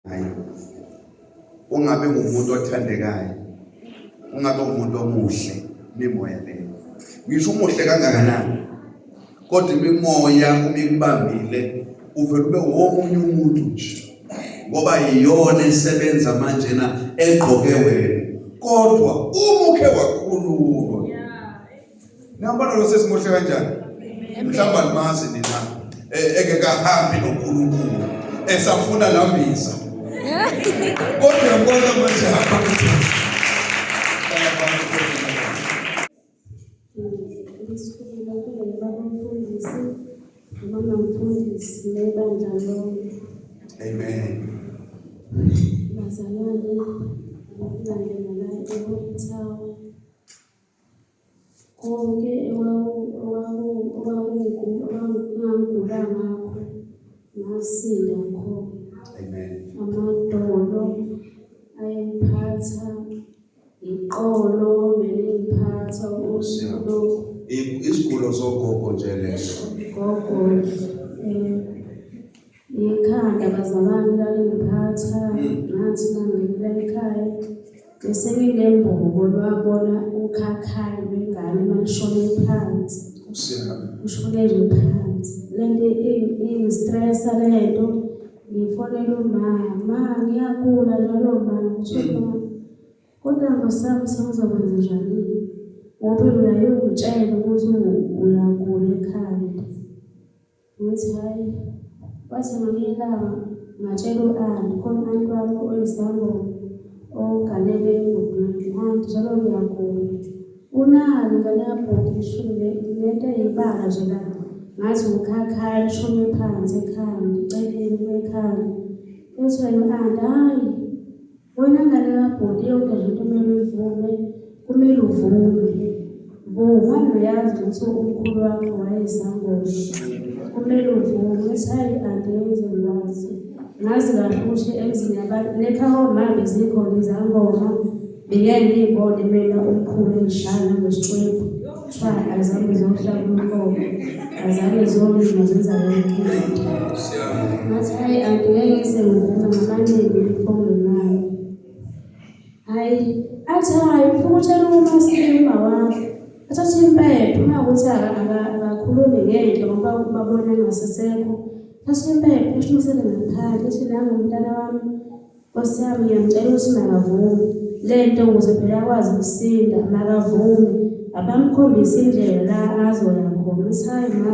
Hayi. Ungabe ngumuntu othandekayo. Ungabe umuntu omuhle mimoya leyo. Ngisho umuhle kangakanani. Kodwa imimoya uma ikubambile uvele ube womunye umuntu nje. Ngoba iyona esebenza manje na egqoke wena. Kodwa uma ukhe wakhululwa. Niyambona lo sesi muhle kanjani? Mhlawumbe alimazi nina engekahambi noNkulunkulu esafuna lambiza. Kodwa uyambona manje hamba kuthi. Mama mfundisi nebandla lonke. Amen. Bazalwane, ngokungangena la eHoly Tower. Konke owawungigula ngakho ngasinda khona. Amen. Amadolo ayengiphatha, iqolo belingiphatha usuku. Isigulo sogogo nje leso. Gogo ikhanda bazalwane lalingiphatha ngathi mangifika ekhaya Besenginembobo lwabona ukhakhayi lwengane malushone phansi. Ushone nje phansi. Lento ingistressa lento ngifonela umama ngiyagula njalo ma ngitshela mm. Kodwa nkosami sengizokwenza njani? Ngoba uyaye ungitshele ukuthi uyagula ekhanda. Ngithi hhayi, kwathi ngelinye ilanga ngatshela u-anti, khona u-anti wami oyisangoma oganele ebhodweni, anti njalo ngiyagula. Unani ingane yabhodi ishumi lento eyibala nje la. Ngathi ukhakhayi lishone phansi ekhanda, eceleni kwekhanda. Ethi wena u-anti, hhayi Wena ngane kabhuti yonke nje into kumele uyivume, kumele uvume. Vuma uyazi ukuthi umkhulu wakho wayesangoma. Kumele uvume ukuthi hayi angiyenze ngikwazi. Ngazi kahle ukuthi emzini yabantu nekhaya omama zikhona izangoma. Bengeke ngiyibone mina umkhulu engishaya nangesicwebhu. Kuthiwa azange ziyohlaba inkomo, azange ziyolima zenza yonke into. Ngathi hayi angeke ngize ngivume ngabaningi ongenayo. Hayi athi hayi ufuna ukutshela umasiko uma wakho. Athathe impepho uma ukuthi akakhulumi ngento ngoba babona engasesekho. Thatha impepho eshumisele ngaphandle ethi nangu umntana wami Nkosi yami ngiyamcela ukuthi makavume le nto ukuze phela akwazi ukusinda makavume abamkhombise indlela la azoya khona ukuthi hayi ma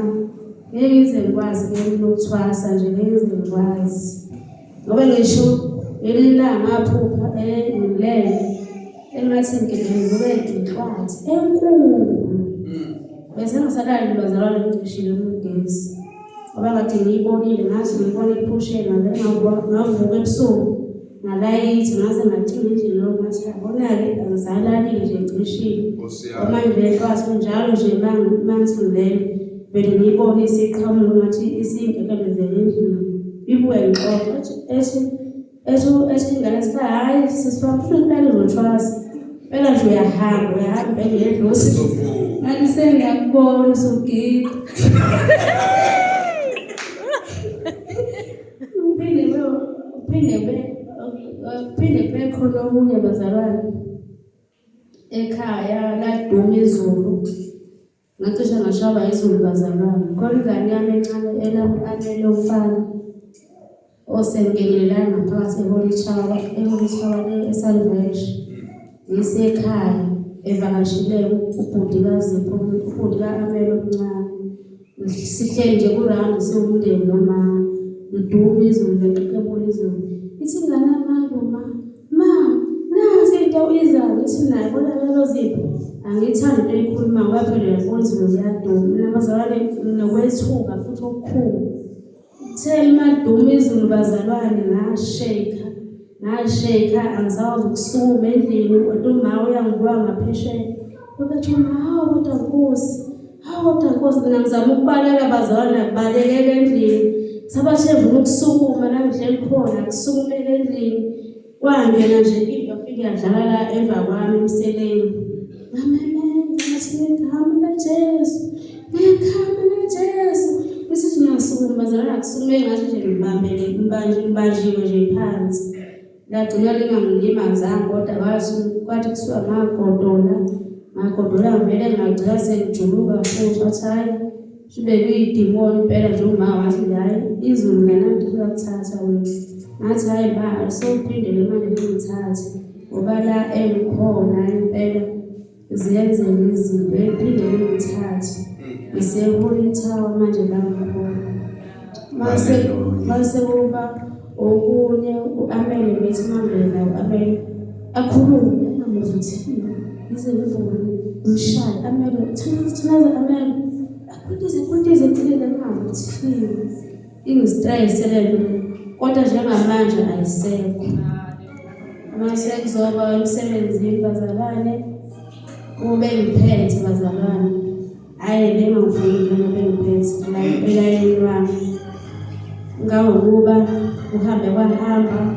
ngeke ngize ngikwazi ke mina ukuthwasa nje ngeke ngize ngikwazi ngoba ngisho ngelinye ilanga ngaphupha ngilele engathi ngigezelwe inhlwathi enkulu bese ngisalali bazalwane ngicishile umgesi Ngoba kade ngiyibonile ngathi ngiyibona ephusheni ngavele ngavuka ebusuku ngalayithi ngaze ngacima endlini lokho ngathi yabona-ke angisalali nje ngicishile ngoba nje kwathi njalo nje mangithi ngilele vele ngiyibone isiqhamuka ngathi isiyinkekelezele endlini ibuye ngixoxe ethi ethi ethi ingane sithi hhayi sisi wami funa impela uzothwasa impela nje uyahamba uyahamba impela uyedlozi ngathi sengiyakubona usugida uphinde uphinde uphinde kube khona okunye bazalwane ekhaya laduma izulu Ngacishe ngashaywa izulu bazalwane. Khona ingane yami encane elamele umfana osengenela ngaphakathi eHoly Tower, eHoly Tower le eSalvation. Ngisekhaya evakashile ubhuti kaZipho, ubhuti ka-Amelo omncane. Sihleli nje kurawundi siwumndeni nomama. Liduma izulu, leqeqebula izulu. Ithi ingane yami, hayi bo ma, Ma, nansi into iza ngithi naye kodwa lelo zipho angiyithandi into eyikhuluma ngoba phela uyabona izulu liyaduma. Mina bazalwane nokwethuka futhi okukhulu. Kuthe limaduma izulu bazalwane ngasheka ngasheka angisakwazi ukusukuma endlini kodwa uma uyangibuka ngaphesheya. Ubethi uma hawu kodwa nkosi hawu kodwa nkosi mina ngizama ukubaleka bazalwane akubalekeka endlini. Sabathe ngifuna ukusukuma la ngihleli khona kusukumele endlini. Kwangena nje into afike yadlala la emva kwami emseleni. Ngamemeza ngathi ngegama likaJesu. Ngekhama likaJesu. Bese nje ngiyasukuma bazalwane, akusukume ngathi nje ngibambele ngibanje ngibanjiwe nje phansi. Lagcina lingangilimazanga kodwa kwathi kwathi kuthiwa ngagodola ngagodola ngivele ngagcina sengijuluka futhi wathi hhayi Sube kuyidimoni impela nje uma wathi nje hhayi izulu nganami liyakuthatha wena. Ngathi hhayi ma alisophindele manje lingithathe ngoba la engikhona impela ziyenzeka izinto ephinde lingithathe. NgiseHoly Tower manje la ngikhona. Mase mase kuba okunye u-amele bethi mangena u-amele akhulume engamuzwa uthini ngize ngivuke ngimshaye amele thina thina amele akhwintize khwintize eceleni engazi uthini ingistress lento kodwa njengamanje ayisekho uma sekuzoba emsebenzini bazalwane kube ngiphethe bazalwane Hhayi bengangifuni njengoba bengiphethe la elayini wami. Ngangokuba kuhambe kwahamba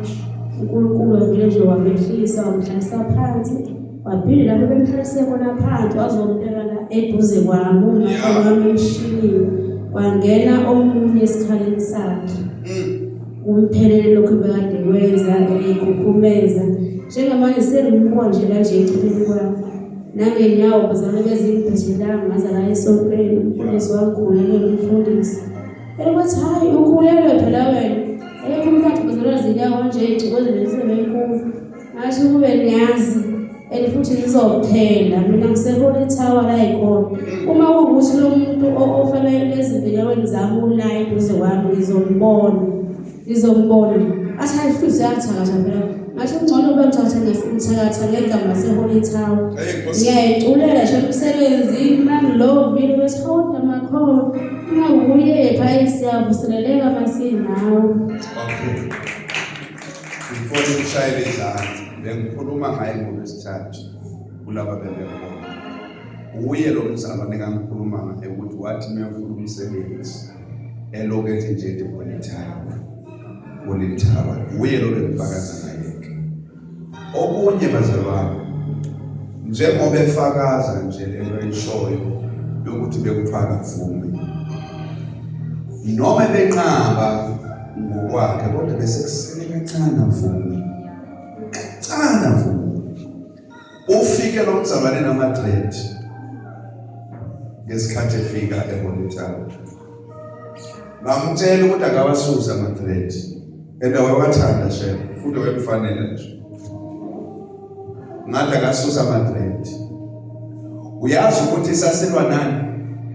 uNkulunkulu wavele nje wamehlisa wamhlalisa phansi waphinde lapho bemhlalise khona phansi wazombeka la eduze kwami umakhelwane wami emshinini kwangena omunye esikhaleni sakhe. Kumphelele lokhu bekade kwenza eyikhukhumeza njengamanje sengimbuka nje kanje eceleni kwami. Nangenyawo bazalwane bezingibhejelanga ngaza la esontweni umfundisi wangikhulekela umfundisi. Elokuthi hhayi ukhulelwe phela wena. Ayekho umuntu athi bazalwane zinyawo nje igcokozele lisebenkulu. Ngathi kube niyazi and futhi zizophela mina ngiseholy tower la yikhona. Uma kuwukuthi lo muntu ofake lezi zinyaweni zami ula eduze kwami ngizombona. Ngizombona. Athi hayi futhi uyathakatha phela. Ngathi kungcono ube ngithatha ngithakatha ngegama laseHoly Tower. Ngiyayiculela nje emsebenzini mangilovile bethi hawu amakhono. Ungawuyephi hayi siyavuseleleka masinawe. Okay. Before ngikushayele izandla, bengikhuluma ngaye ngolwesithathu kulaba bebekhona. Uye lo mzalwane engangikhuluma ngaye ukuthi wathi mefuna umsebenzi elokhu ethi nje ethi Holy Holy Tower uye lo bengifakaza ngaye-ke. Okunye bazalwane, njengoba efakaza nje lento ayishoyo yokuthi bekuthiwa akavume noma ebenqaba ngokwakhe kodwa bese kusele kancane avume kancane avume Ufike lo mzalwane nama-dread ngesikhathi efika eHoly Tower. Ngamtshela ukuthi akawasusa ama-dread and wayewathanda shem futhi wayemfanele nje. Ngathi akasusa ama-dread. Uyazi ukuthi sasilwa nani?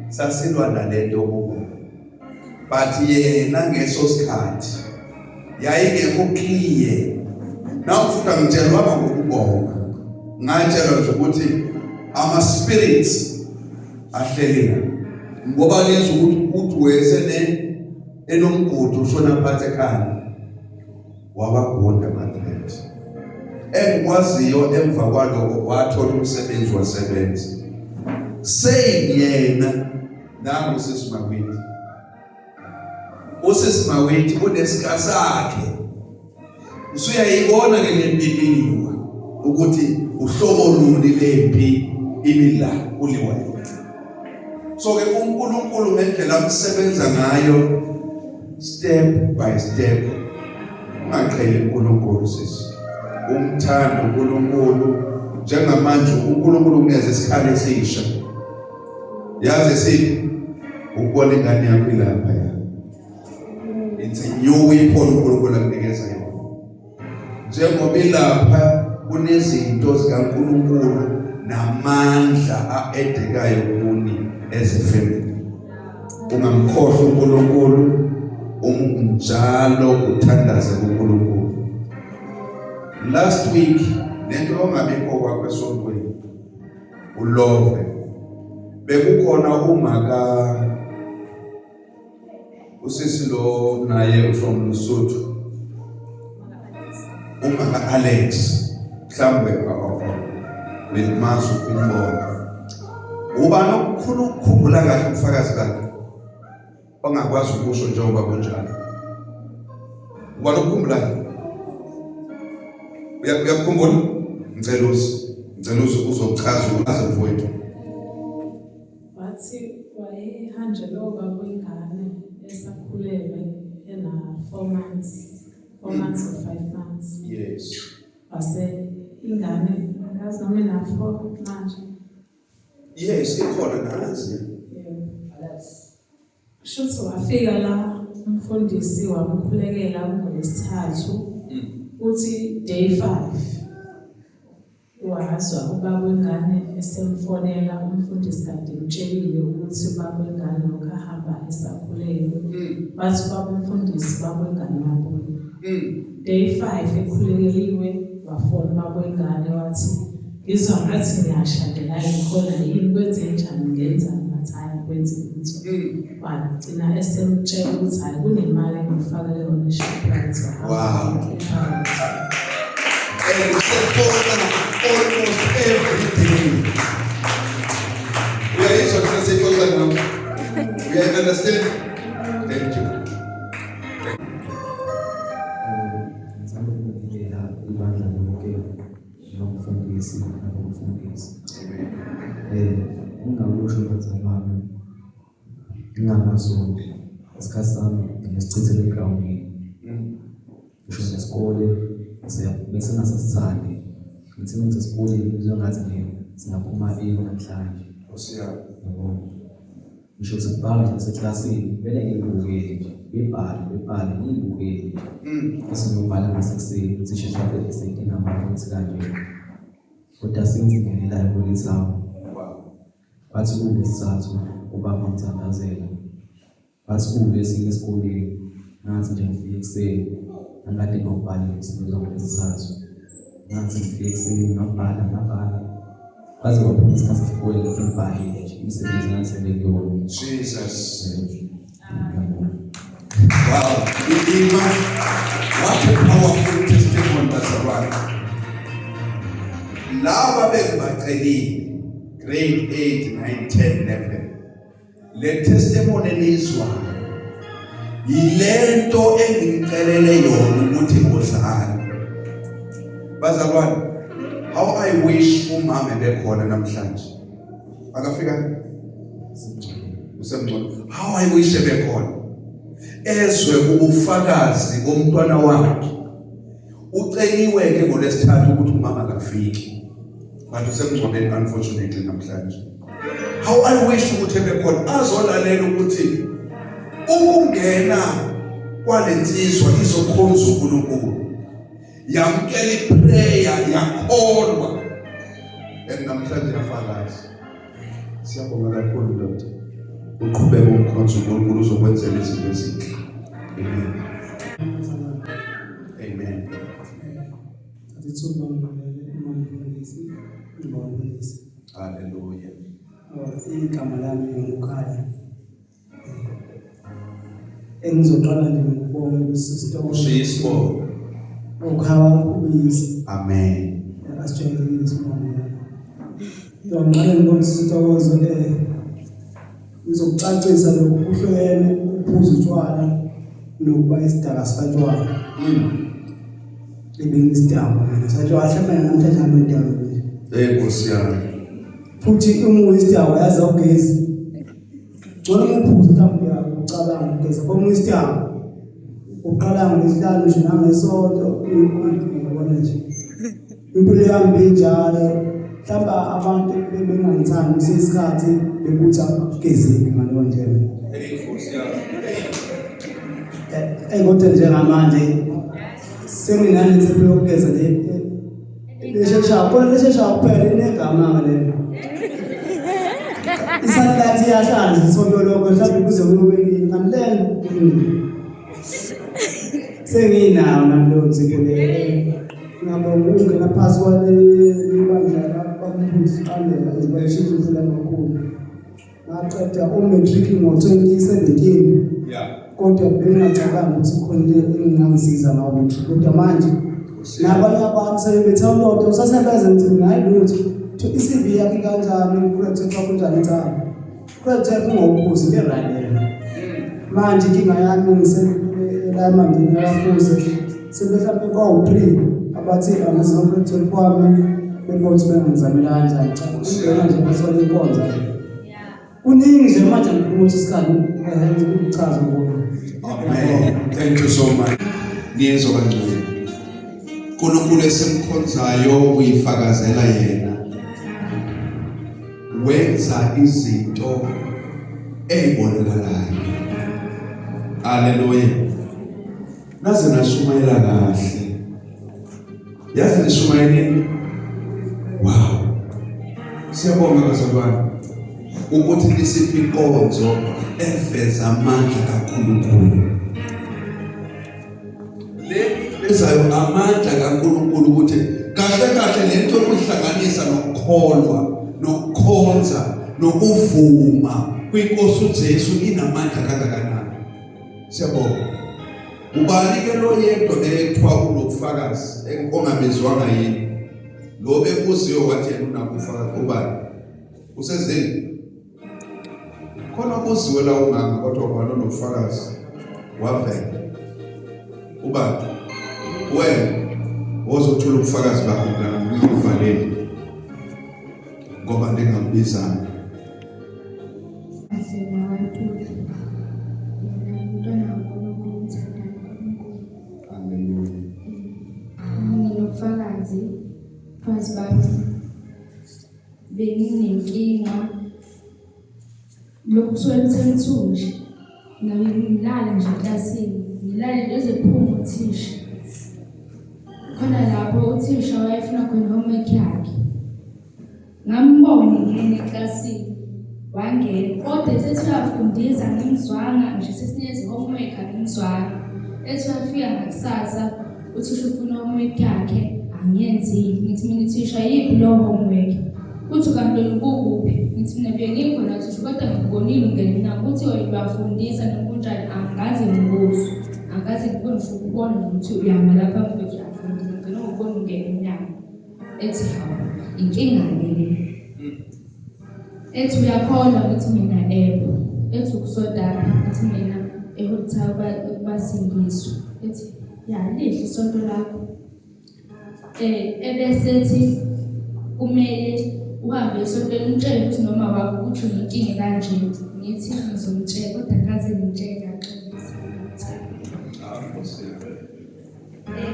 Sasilwa nalento kubo. But yena ngeso sikhathi yayingekho clear. Nawufuthi angitshelwanga ngokubonga. Ngatshelwa nje ukuthi ama spirits ahleli la. Ngoba lizwe ukuthi uthi wesene enomgodi ushona phansi ekhanda. Wabagunda ama-dread. Engikwaziyo emva kwaloko wathola umsebenzi wasebenza. Same yena Nangu usisi Mawiti. Usisi Mawiti unesika sakhe. Usuyayibona ke lempi ukuthi uhlobo luni lempi imila kuliwa yona. So ke uNkulunkulu ngendlela amsebenza ngayo step by step ungaqheli uNkulunkulu sisi. Umthanda uNkulunkulu njengamanje uNkulunkulu unikeza isikhali esisha. Yazi siphi ukubona ingane yakho ilapha ya. It's a new weapon uNkulunkulu akunikeza yona. Njengoba ilapha kunezinto zikaNkulunkulu namandla a-edekayo kuni as a family. Ungamkhohlwa uNkulunkulu umnjalo uthandaze kuNkulunkulu. Last week lento ongabikho kwakho esontweni ulove bekukhona umaka usisi lo naye from Lesotho umaka Alex mhlawumbe uyakumazi ukumbona ubani okukhulu ukukhumbula kahle ubufakazi bakhe ongakwazi ukusho njengoba kunjalo ubani okukhumbulayo uyakukhumbula ngicela uze ngicela uze uzochaza ukaze mfowethu wathi waye Manje lo baba wengane esakhulelwe ena 4 months, 4 months or 5 months. Yes. Wase ingane angazi noma ina 4 manje. Yes, ikhona nazi. Yebo. Shuthi wafika la umfundisi wamkhulekela kungolwesithathu. Uthi day 5 wazwa ubaba wengane esemfonela umfundisi kade emtshelile ukuthi ubaba wengane lokhu ahamba esakhulelwe. Wathi ubaba umfundisi ubaba wengane wabuya. Day 5 ekhulekeliwe wafona ubaba wengane wathi ngizwa ngathi ngiyashadela ngikhona yini kwenze njani ngenzani ngathi hhayi kwenze lutho. Wagcina esemtshela ukuthi hhayi kunemali engifakele yona eShoprite Wow. And usefona almost every day. Uyayizwa thina siyixoxa nawe. Uyayi-understand? Thank you. Ngithanda ukubingelela ibandla lonke nomfundisi nabomfundisi. Amen. Engingakusho bazalwane ngingamaZulu isikhathi sami ngisichithele egrawundini. Ngisho nesikole bese ngingasasithandi. Ngithi ngisesikoleni ngizwe ngathi nje singaphuma early namhlanje. Nkosi yami. Yabo. Ngisho sekubhalwa nje naseklasini vele ngiyibukele nje. Bebhale bebhale ngiyibukele nje. Bese ngiyobhala ngasekuseni uthisha mhlawumbe eseyitinga ukuthi kanje. Kodwa since ngingenela eholithawu Wow. bathi kulesithathu ubaba ngithandazela. Bathi kulesine esikoleni ngathi nje ngifike ekuseni angikade ngawubhalile umsebenzi wangoLwesithathu. Ngathi ngifike ekuseni ngabhala ngabhala kwaze kwaphuma isikhathi sesikole lokhu ngibhalile nje imisebenzi engangisele kuyona. Jesus. Ngiyabonga. Wow. Ima. What a powerful testimony bazalwane. Laba bengibacelile grade 8, 9, 10, 11. Le testimony enizwayo yilento engicelele yona ukuthi ngozali. Bazalwane, how I wish umama ebekhona namhlanje. Akafika usemngcwabeni. How I wish ebekhona. Ezwe ubufakazi bomntwana wakhe. Uceliwe ke ngolesithathu ukuthi umama akafiki. But usemngcwabeni unfortunately namhlanje. How I wish ukuthi ebekhona azolalela ukuthi ukungena kwalensizwa izokhonza uNkulunkulu. Yamkela iprayer yakholwa. And namhlanje yafakaza. Siyabonga kakhulu ndoda. Uqhubeke ukukhonza uNkulunkulu uzokwenzela izinto ezinhle. Amen. Amen. Thatha ithuba ngibingelele umamfundisi nobabamfundisi. Hallelujah. Oh, igama lami nguKhaya. Engizoqala nje ngokubonga usister Ushiya isibongo. uKhaya ubisi. Amen. Asijwayelekile isibongo. Ngiqale ngibonge uSisi Ntokozo ngizokucacisa lokhu kuhlukene ukuphuza utshwala nokuba isidaka sikatshwala. Ebengisidakwa mina satshwala mhlawumbe namhlanje ngabe ngidakwe nje. Hey Nkosi yami. Futhi uma uyisidakwa yazi awugezi. Ngcono uma uphuza mhlawumbe uyacabanga ukugeza kodwa uma uyisidakwa uqala ngolwesihlanu nje nangesonto uyabona nje. Impilo yami injalo mhlawumbe abantu bebengangithandi kwesinye isikhathi bekuthi akugezeki ngaleyo ndlela. Hey Nkosi yami. Kodwa njengamanje senginanensipho yokugeza le lesheshayo khona lesheshayo kuphela inegama-ke lelo iSunlight iyahlala nje isonto lonke mhlawumbe kuze kube nini kanti lena senginayo nami leyo nsipho leyo. Ngiyabonga ukungena phasi kwale ibandla labamfundisi Qandela izibashilo kakhulu. Ngaqeda umatric ngo-2017 kodwa bengingacabangi ukuthi khona into engingangisiza ngawo matric kodwa manje nabanye abantu sebebetha ulotho usasebenza ngithi mina hayi lutho i-CV yakhe kanjani credit yakho kunjani cha credit yakho ungawuphuzi into right leyo. Manje inkinga yami ngisela emandini ayaphuze sebehlampe kwawu-3 abathi angizwa credit kwami bebona ukuthi bengangizamela kanjani cha ingena nje bathole inkonzo nje. Kuningi nje manje ngifuna ukuthi isikhathi ngichaze ngokho. Amen. Thank you so much. Niyezwa bangcwele. uNkulunkulu esimkhonzayo uyifakazela yena. Wenza izinto ezibonakalayo. Haleluya. Naze nashumayela kahle. Yazi nishumayeleni. Wow. Siyabonga bazalwane ukuthi nisiphe inkonzo eveza amandla kaNkulunkulu. Le vezayo amandla kaNkulunkulu ukuthi kahle kahle lento yokuhlanganisa nokukholwa nokukhonza nokuvuma kwinkosi uJesu inamandla kangakanani. Siyabonga. Ubani ke lo yedwa bekuthiwa unobufakazi ongabizwanga yini? Lo bekuziwe wathi yena unabo ubufakazi ubani? Usezini? Khona obuziwe la umama kodwa ubani onobufakazi? Wavela. Ubani? Wena wozothula ubufakazi bakho mntana ngikuvaleli ngoba ndingakubizanga. Haleluya. Nginobufakazi phansi bami benginenkinga lokhu kusuka nje ngilala nje eklasini ngilale nje kuphume uthisha khona lapho uthisha wayefuna khona homework yakhe ngambona ngene eklasini wangena kodwa esethi uyafundisa ngimzwanga nje sesinikeza homework angimzwanga ethi uyafika ngakusasa uthisha ufuna homework yakhe angiyenzile ngithi mina thisha yiphi lo homework uthi kanti lona ukuphi ngithi mina bengikhona thisha kodwa ngikubonile ungena mina kuthi uyafundisa nokunjani angikaze ngikuzwe angikaze ngikubone ngisho ukubona ukuthi uyama lapha mfethu uyafundisa ngicela ngokubona ungena emnyango ethi hawu inkinga le ethi uyakholwa ukuthi mina ebo ethi ukusodaphi ngithi mina ehotha basindiswa ethi ya lihle isonto lakho ebesethi kumele uhambe esontweni umtshele ukuthi noma wakho ukuthi unenkinga kanje ngithi ngizomtshela kodwa ngaze ngimtshele ngaxolisa.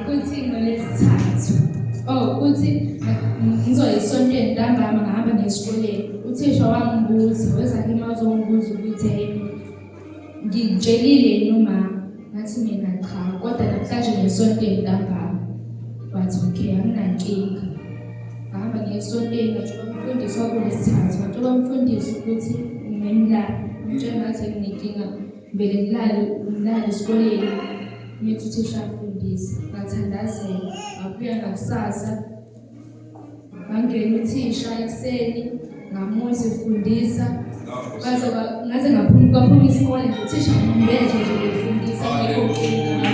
Kuthi ngolesithathu oh kuthi ngizoya esontweni ntambama ngahamba ngesikoleni uthisha wangibuza weza kimi wazongibuza ukuthi hey ngikutshelile yini uma ngathi mina cha kodwa namhlanje ngesontweni ntambama wathi okay anginankinga ngahamba ngesontweni ngatshela umfundisi wakulesithathu ngatshela umfundisi ukuthi ngimlala ngitshela ngathi nginenkinga ngivele ngilale ngilale esikoleni ngithi uthisha afundise ngathandazela ngabuya ngakusasa ngangena uthisha ekuseni ngamuza efundisa baze ngaze ngaphuma kwaphuma isikole nje uthisha ngibezwe nje befundisa ngekho nkinga.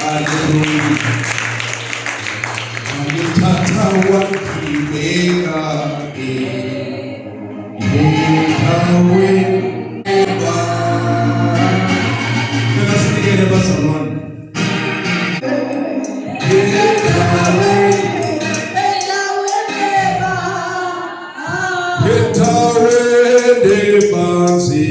Haleluya. Ngithatha wangibeka endaweni eba. Cela sinikele bazalwane. Endaweni ebanzi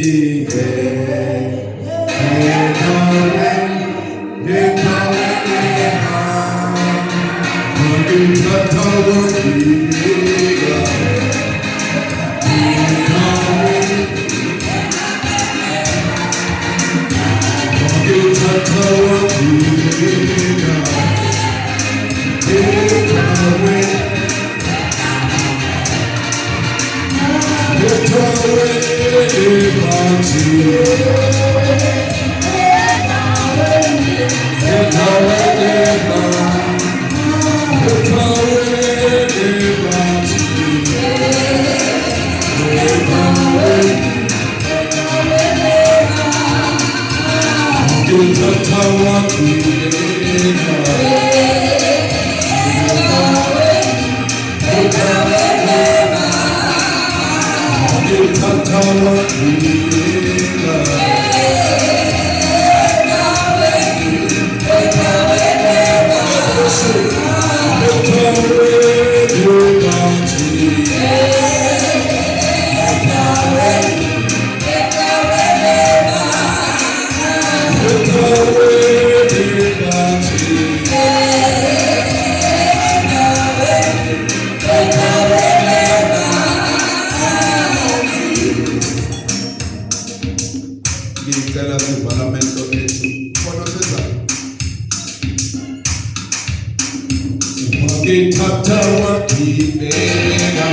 Wangithatha wangibeka.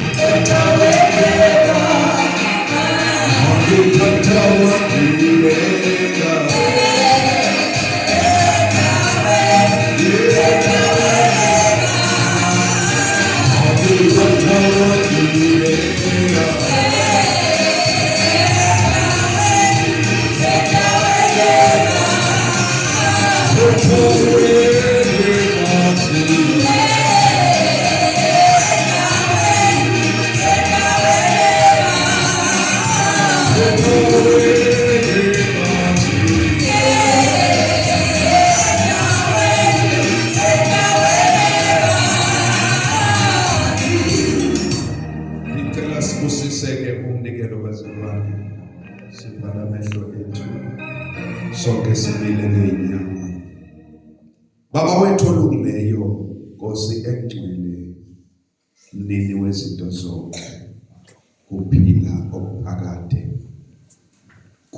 Wangithatha wangibeka. Wangithatha wangibeka. Ngicela sibusiseke umnikelo bazalwane. Sivala amehlo ethu. Sonke simile ngeenyawo. Baba wethu olungileyo, Nkosi engcwele, mnini wezinto zonke, kuphila okuphakade.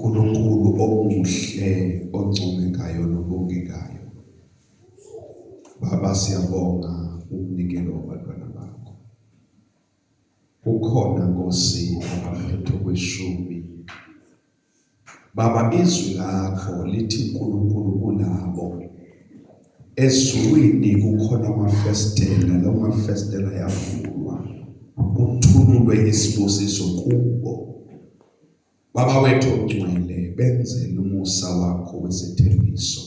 uNkulunkulu omuhle oncomekayo nobongekayo. Baba siyabonga umnikelo wabantwana bakho. Kukhona Nkosi abaphethe kweshumi. Baba izwi lakho lithi uNkulunkulu kulabo ezulwini kukhona amafestela lawo mafestela ayavulwa kuthululwe isibusiso kubo. Baba wethu ongcwele, benzele umusa wakho wesethembiso.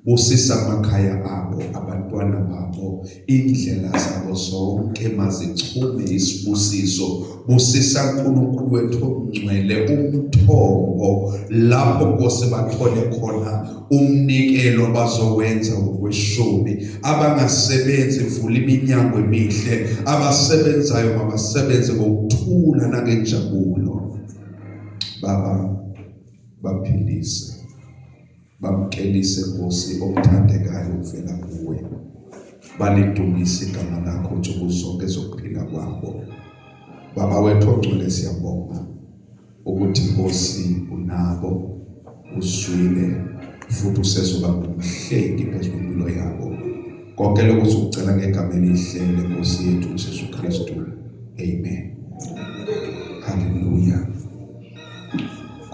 Busisa amakhaya abo, abantwana babo, indlela zabo zonke mazichume isibusiso. Busisa uNkulunkulu wethu ongcwele umthombo lapho Nkosi bathole khona umnikelo bazowenza ngokweshumi. Abangasebenzi vula iminyango emihle, abasebenzayo mabasebenze ngokuthula nangenjabulo. Baba baphilise. Bamkelise Nkosi okuthandekayo kuvela kuwe. Balidumise igama lakho nsuku zonke zokuphila kwabo. Baba wethu ongcwele siyabonga ukuthi Nkosi unabo uzwile futhi usezoba ngumhlengi phezu kwempilo yabo. Konke lokhu sikucela ngegama elihle lenkosi yethu uJesu Kristu. Amen. Hallelujah.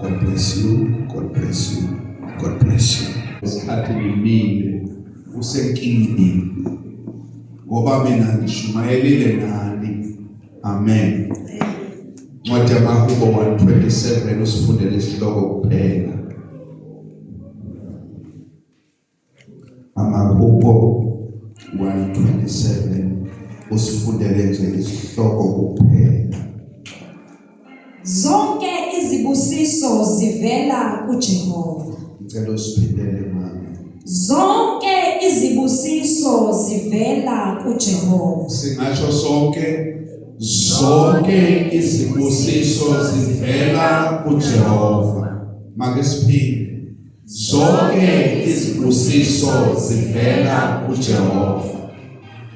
God bless you. God bless you. God bless you. Isikhathi ngimile usenkingeni ngoba mina ngishumayelile nani. Amen. Incwadi yamaHubo 127 usifundele isihloko kuphela. Amahubo 127 usifundele nje isihloko kuphela. Zonke izibusiso zivela kuJehova. Ngicela usiphindele mama. Zonke izibusiso zivela kuJehova. Singasho sonke zonke izibusiso zivela kuJehova. Make siphinde. Zonke izibusiso zivela kuJehova.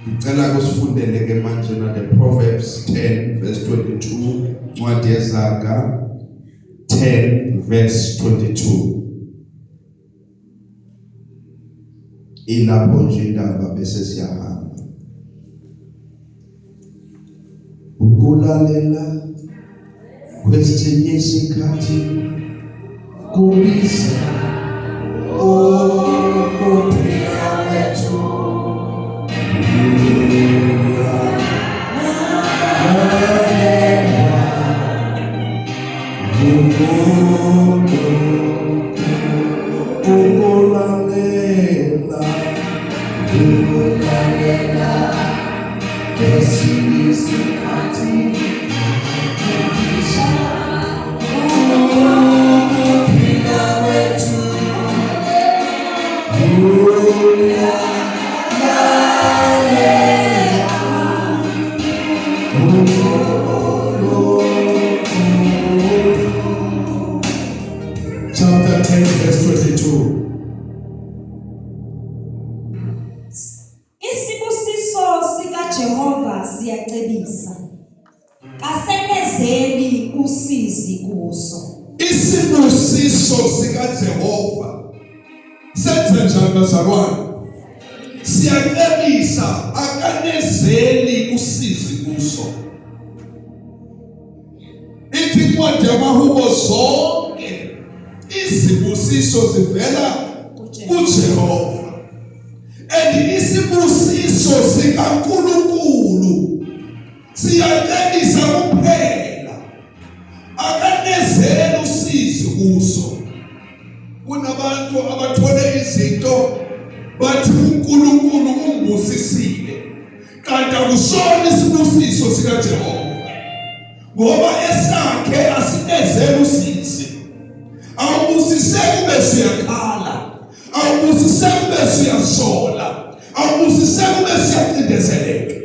Ngicela kusifundele ke manje na the Proverbs 10 verse 22, incwadi yeZaga 10 verse 22. Ilapho nje indaba bese siyahamba. Ukulalela kwesinye isikhathi kubiza ukuphila kwethu. Ukulalela, ukulalela kwesinye isikhathi kubiza ukuphila kwethu. Chapter 10 verse 22. Isibusiso sikaJehova siyacebisa. Kasenezeli usizi kuso. Isibusiso sikaJehova senze Senza njani bazalwane? Siyacebisa, akanezeli usizi kuso. Ithi incwadi yamaHubo, zonke izibusiso zivela kuJehova. And isibusiso sikaNkulunkulu siyacebisa kuphela, akanezeli usizi kuso. Kunabantu abathole izinto bathi uNkulunkulu ungibusisile, kanti akusona isibusiso sikaJehova, ngoba esakhe asinezeli usizi. Awubusiseki ube siyakhala, awubusiseki ube siyasola, awubusiseki ube siyacindezeleka.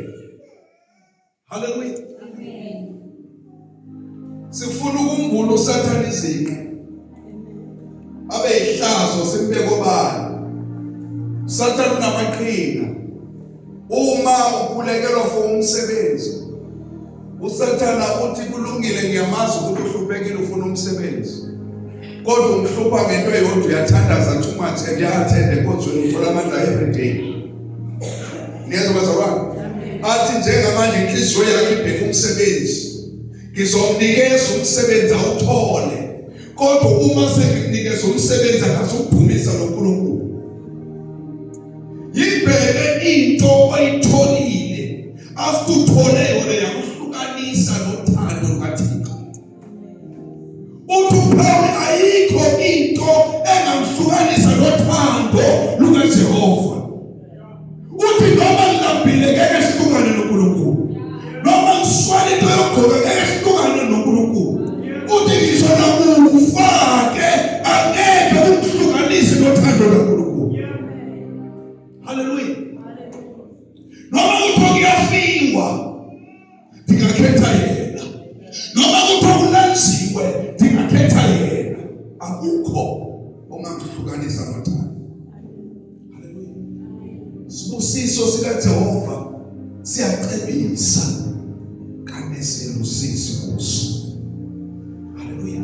Haleluya. Amen. Sifuna ukumbula uSathane izinqe. Abe ihlazo simbeke obala. Sathane unamaqhinga. Uma ukhulekelwa for umsebenzi, uSathana uthi kulungile, ngiyamazi ukuthi uhluphekile, ufuna umsebenzi. Kodwa umhlupha ngento eyodwa, uyathandaza too much and uya-attend enkonzweni, uthola amandla every day. Niyezwa bazalwane? Athi njengamanje inhliziyo yakhe ibheke umsebenzi. Ngizomnikeza umsebenzi awuthole. Kodwa uma sengimnikeza umsebenzi akazudumisa loNkulunkulu. Yibheke into oyitholile. After uthole yona yakuhlukanisa nothando lukaThixo. Uthi uPaul ayikho into engamhlukanisa nothando lukaJehova. Uthi noma ngilambile ngeke sihlukane noNkulunkulu. Noma ngiswele into yokugqoka ngeke sihlukane noNkulunkulu. Uthi ngisho nakufa ke angeke kumhlukanise nothando lukaNkulunkulu. Haleluya. Noma kuthiwa kuyafiwa ndingakhetha yena, noma kuthiwa kulanjiwe ndingakhetha yena. Akukho ongangihlukanisa nothando. Haleluya. Sibusiso sikaJehova siyacebisa, kaneselusizi kuso. Haleluya.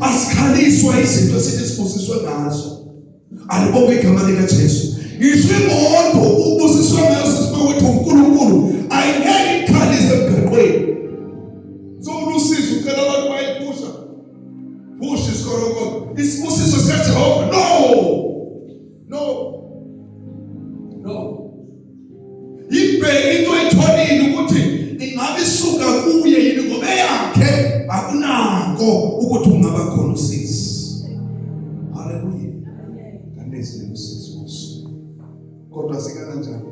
Asikhaliswa izinto esithi sibusiswe ngazo. Alibonge igama likaJesu. Ngisho imoto ubusiswe ngayo sisibawethu uNkulunkulu ayingeke ikhalise emgaqweni. So ulusizo ucela abantu bayiphusha. Push isikorokoro. Isibusiso sikaJehova. No. No. No. Ibheke into ayitholile ukuthi ingabe isuka kuye yini, ngoba eyakhe akunako ukuthi ungaba khona usizi. Haleluya. Kanezi usizi kuso. Kodwa sikanjani?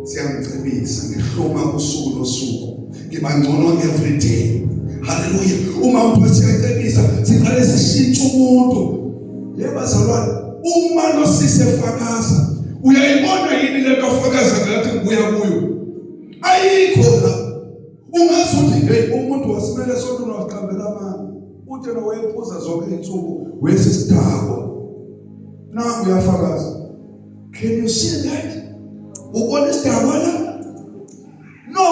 Siyamcebisa, ngihloma usuku nosuku. Ngiba ngcono every day. Haleluya. Uma uthi siyacebisa, siqale sishintshe umuntu. Yebo bazalwane, uma lo sisi efakaza, uyayibona yini lento afakaza ngathi ngibuya kuyo? Ayikho la. Ungazi uthi hey, umuntu wasimele sonto waqambela amanga. Uthe lo wayephuza zonke izinsuku wesisidakwa. Nangu uyafakaza. Can you see that? Ubona isidakwa la? No.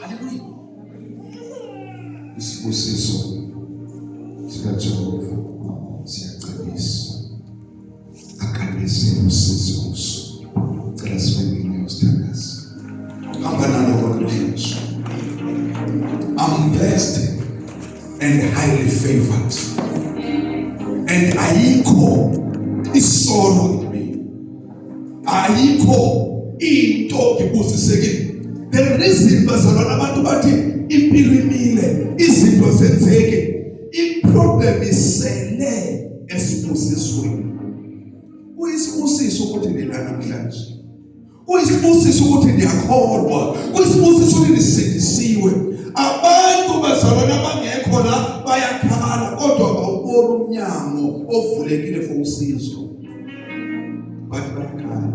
Haleluya. Isibusiso sikaJehova siyacebisa. Akanise usizo kuso. Cela sibe ngenyawo sithandaze. Hamba naloko namhlanje. I'm blessed and highly favored. And ayikho isorrow in me. Ayikho into ngibusisekile. The reason bazalwane abantu bathi impilo imile, izinto zenzeke, i-problem isele esibusisweni. Kuyisibusiso ukuthi nila namhlanje. Kuyisibusiso ukuthi niyakholwa. Kuyisibusiso ukuthi nisindisiwe. Abantu bazalwane abangekho la bayakhala, kodwa bawubona umnyango ovulekile for usizo. But bayakhala.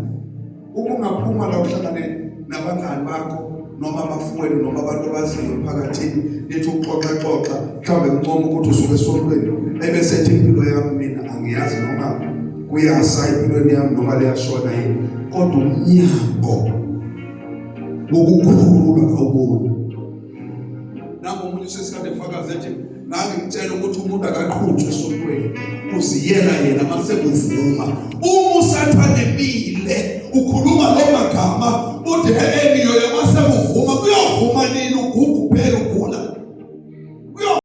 Uma ungaphuma la uhlangane nabangani bakho noma abafowenu noma abantu abaziyo emphakathini, nithi ukuxoxa xoxa, mhlawumbe kuncoma ukuthi usuke esontweni, ebese ethi impilo yami mina angiyazi noma kuyasa empilweni yami noma liyashona yini, kodwa umnyango wokukhululwa kawuboni. Nangu omunye usesikade efakaza ethi ngangimtshela ukuthi umuntu akaqhutshwe esontweni. Uziyela yena mase kuvuma. Uma usathane emile.